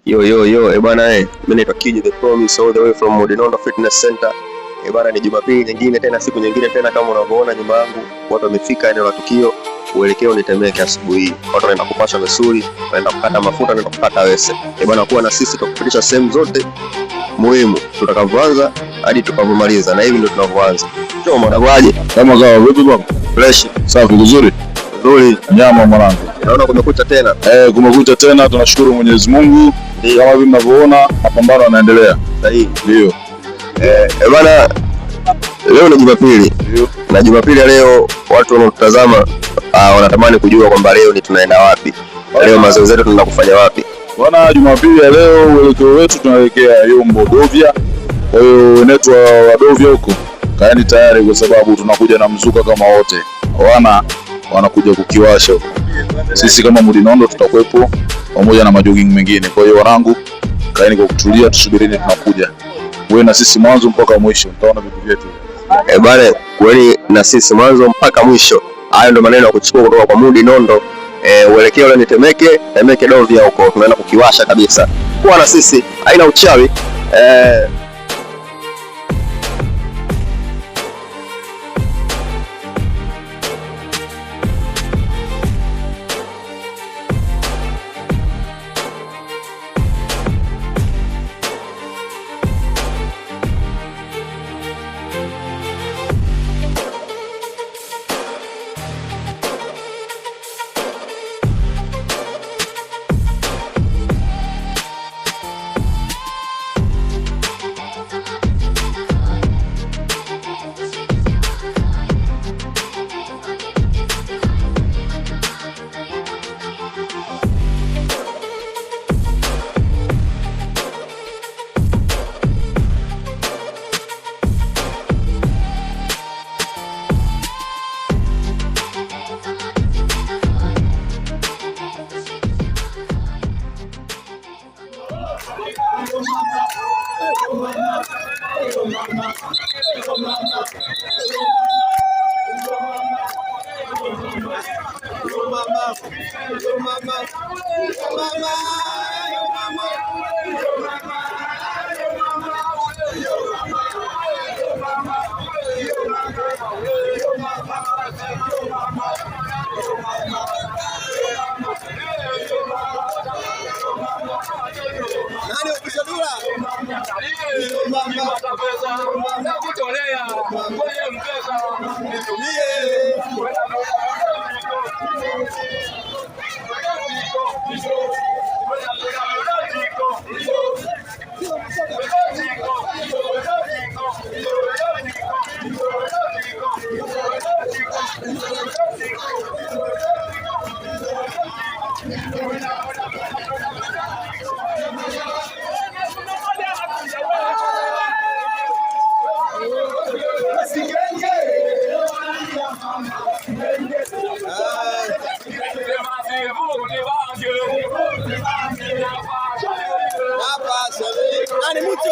Yo yo yo, eh bwana eh, mimi naitwa Kiji the Promise all the way from Modinondo Fitness Center. Eh bwana, ni Jumapili nyingine tena, siku nyingine tena, kama unavyoona nyuma yangu watu wamefika eneo la tukio. Uelekeo ni Temeke asubuhi hii. Watu wanaenda kupasha misuli, wanaenda kukata mafuta, wanaenda kukata wese. Eh bwana, kuwa na sisi tutakupitisha sehemu zote muhimu tutakavyoanza hadi tutakavyomaliza, na hivi ndio tunavyoanza. Choma, unakuaje? Kama kawa vipi bwana? Fresh, Safi vizuri. nzuri. Nyama mwanangu. Naona kumekucha tena. Kumekucha tena, tunashukuru Mwenyezi Mungu. Ndio. Kama hivi mnavyoona mapambano yanaendelea. Sahihi. Ndio. Eh bwana, leo ni Jumapili. Ndio. Na Jumapili ya leo watu wanaotutazama wanatamani kujua kwamba leo ni tunaenda wapi, leo mazoezi yetu tunaenda kufanya wapi. Bwana, Jumapili ya leo uelekeo wetu tunaelekea Yombo Dovya. Kwa hiyo wenetu wa Dovya huko kaeni tayari, kwa sababu tunakuja na mzuka kama wote. Wana wanakuja kukiwasha huko. Sisi kama Mudinondo tutakuwepo pamoja na majogging mengine. Kwa hiyo wanangu, kaeni kwa kutulia, tusubirini, tunakuja. Wewe na sisi mwanzo mpaka mwisho, mtaona vitu vyetu. Eh bwana, kweli na sisi mwanzo mpaka mwisho. Hayo ndio maneno ya kuchukua kutoka kwa Mudi Nondo. Uelekeo leo ni Temeke, Temeke Dovya huko tunaenda kukiwasha kabisa. Kuwa na sisi, haina uchawi. Nani upisha Nani mtu?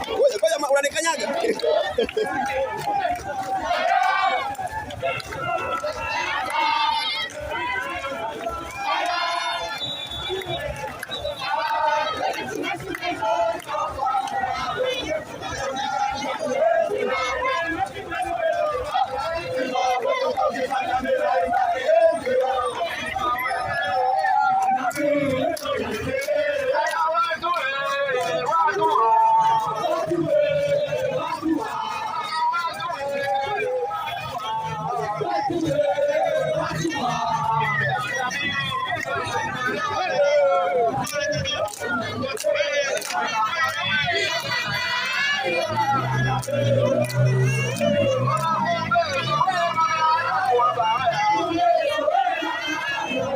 Ngoja, unanikanyaga.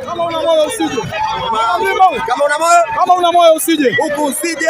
Kama una moyo usije. Kama una moyo Kama una moyo usije. huku usije.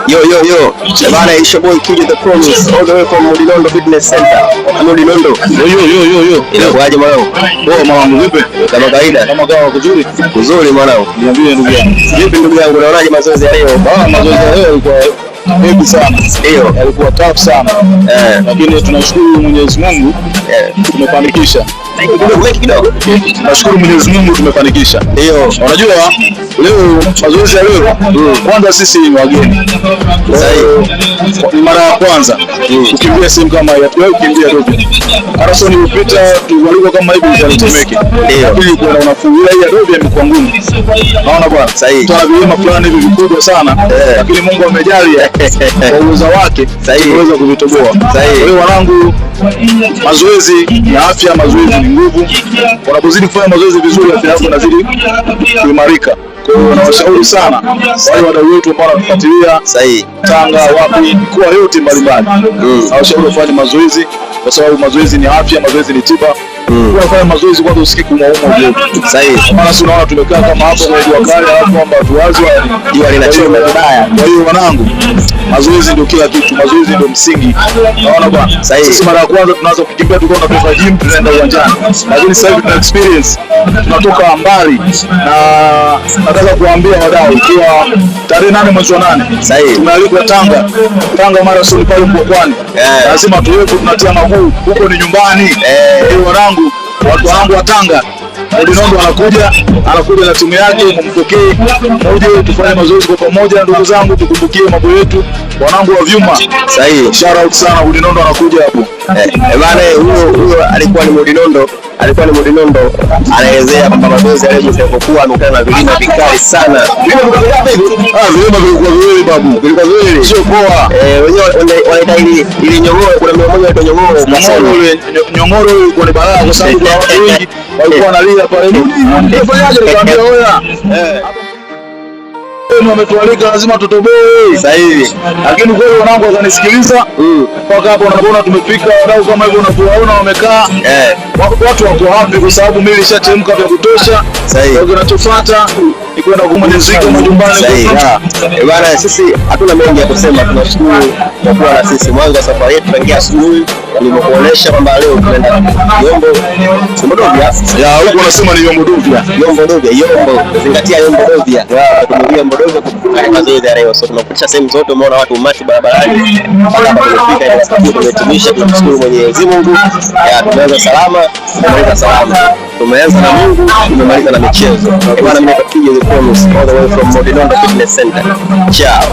Yo yo yo. Bana, it's your boy Kid the Promise all the way from Mudinondo Fitness Center. Mudinondo. Yo yo yo yo yo. Inakuaje mwanangu? Poa mwanangu, vipi? Kama kawaida. Kama kawa kuzuri. Kuzuri mwanangu. Niambie ndugu yangu. Vipi ndugu yangu, unaonaje mazoezi ya leo? Ah, mazoezi ya leo yalikuwa heavy sana. Ndio. Yalikuwa tough sana. Lakini tunashukuru Mwenyezi Mungu tumefanikisha. Kidogo weki kidogo. Tunashukuru Mwenyezi Mungu tumefanikisha. Ndio. Unajua leo mazoezi ya leo kwanza sisi ni wageni. Sahihi. Ni mara ya kwanza kukimbia sehemu kama hii. Hatujawahi kukimbia Dodoma. Marathon iliyopita tulikuwa kama hivi ilikuwa ni Temeke. Ndio. Lakini ilikuwa na unafuu. Ila hii ya Dodoma imekuwa ngumu. Naona bwana. Sahihi. Tuna vilima fulani hivi vikubwa sana. Lakini Mungu amejalia kwa uwezo wake Sahihi. tumeweza kuvitoboa. Sahihi. Kwa hiyo wanangu, mazoezi ni afya, mazoezi ni nguvu. Unapozidi kufanya mazoezi vizuri, afya yako inazidi kuimarika. Kwa hiyo nawashauri sana wale wadau wetu ambao wanatufuatilia Sahihi. Tanga, wapi, mikoa yote mbalimbali, nawashauri wafanye mazoezi kwa sababu mazoezi ni afya, mazoezi ni tiba. Unafanya mazoezi kwanza usikii kuumauma ovyo. Sahihi. Maana si unaona tumekaa kama hapo kwenye jua kali, alafu kwamba tuwazi Jua linachoma vibaya. Kwa hiyo wanangu, mazoezi ndio kila kitu, mazoezi ndio msingi. Naona bwana. Sahihi. Sisi mara ya kwanza tunaanza kukimbia tulikuwa tunatoka gym tunaenda uwanjani, lakini sasa hivi tuna experience, tunatoka mbali, na nataka kuwaambia wadau ikiwa tarehe 8 mwezi wa 8 Sahihi. tumealikwa Tanga, Tanga Marathon pale Mkwakwani. Lazima tuwepo, tunatia maguu huko, ni nyumbani. Kwa hiyo wanangu, watu wangu wa Tanga, Odinondo anakuja na timu yake, mumpokee, muje tufanye mazoezi kwa pamoja, ndugu zangu, tukumbukie mambo yetu, wanangu wa vyuma. Sahihi. Shout out sana, Odinondo anakuja hapo. Bana, huyo alikuwa ni Mudinondo. Alikuwa ni Modinondo anaelezea kwamba mazoezi ya leo jinsi yalivyokuwa, amekutana na vilima vikali sana. Vilima vilikuwa viwili babu. Vilikuwa viwili. Sio poa. Eh, wenyewe wanaita ili nyong'oro, kuna mlima mmoja unaitwa nyong'oro Nyong'oro ule, nyong'oro ule ilikuwa ni balaa kwa sababu kuna watu wengi walikuwa wanalia pale. Tufanyaje? Nikamwambia oya. Eh, Wenu wametualika lazima tutoboe. sasa hivi. Lakini kweli wanangu wakanisikiliza mpaka hapo unaona tumefika, wadau kama hivyo unavyowaona wamekaa. Eh, Watu wako happy kwa sababu mimi nilishachemka vya kutosha. Sahihi. Kwa hiyo kinachofuata ni kwenda kumalizika majumbani. Sahihi. Eh, bana, sisi hatuna mengi ya kusema, tunashukuru kwa kuwa na sisi mwanzo wa safari yetu tangia asubuhi nilivyokuonesha kwamba leo tunaenda Yombo Sombodovia. Ya huko wanasema ni Yombo Dovya. Yombo Dovya, Yombo, zingatia Yombo Dovya. Tumeingia Yombo Dovya kufanya mazoezi ya leo. So tunakupisha sehemu zote, umeona watu umati barabarani mpaka hapa tumefika, ile siku tumehitimisha. Tunamshukuru Mwenyezi Mungu, ya tumeanza salama, tumemaliza salama. Tumeanza na Mungu, tumemaliza na michezo. Eh, bana, mimi naitwa Kije the Promise all the way from Modinondo Fitness Center. Ciao.